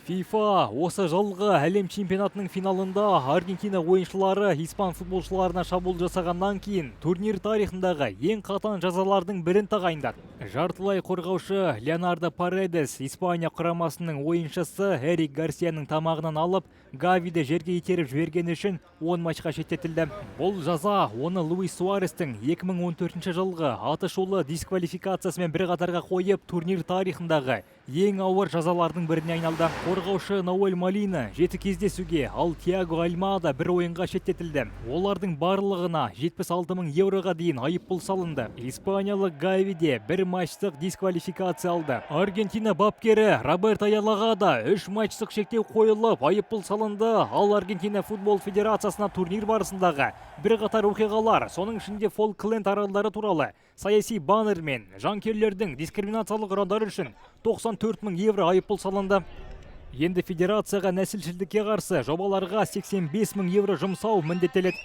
ФИФА осы жылғы әлем чемпионатының финалында Аргентина ойыншылары испан футболшыларына шабуыл жасағаннан кейін турнир тарихындағы ең қатаң жазалардың бірін тағайындады. Жартылай қорғаушы Леонардо Паредес Испания құрамасының ойыншысы Эрик Гарсияның тамағынан алып, Гавиді жерге итеріп жібергені үшін 10 матчқа шеттетілді. Бұл жаза оны Луис Суарестің 2014 жылғы атышулы дисквалификациясымен бір қатарға қойып, турнир тарихындағы ең ауыр жазалардың біріне айналды. Қорғаушы Науэль Молина жеті кездесуге, ал Тиаго Альмада бір ойынға шеттетілді. Олардың барлығына 76 мың евроға дейін айыппұл салынды. Испаниялық Гави де бір матчтық дисквалификация алды. Аргентина бапкері Роберто Аялаға да үш матчтық шектеу қойылып, айыппұл салынды. Ал Аргентина футбол федерациясына турнир барысындағы бірқатар оқиғалар, соның ішінде Фолкленд аралдары туралы саяси баннер мен жанкүйерлердің дискриминациялық ұрандары үшін 94 мың евро айыппұл салынды. Енді федерацияға нәсілшілдікке қарсы жобаларға 85 мың евро жұмсау міндеттеледі.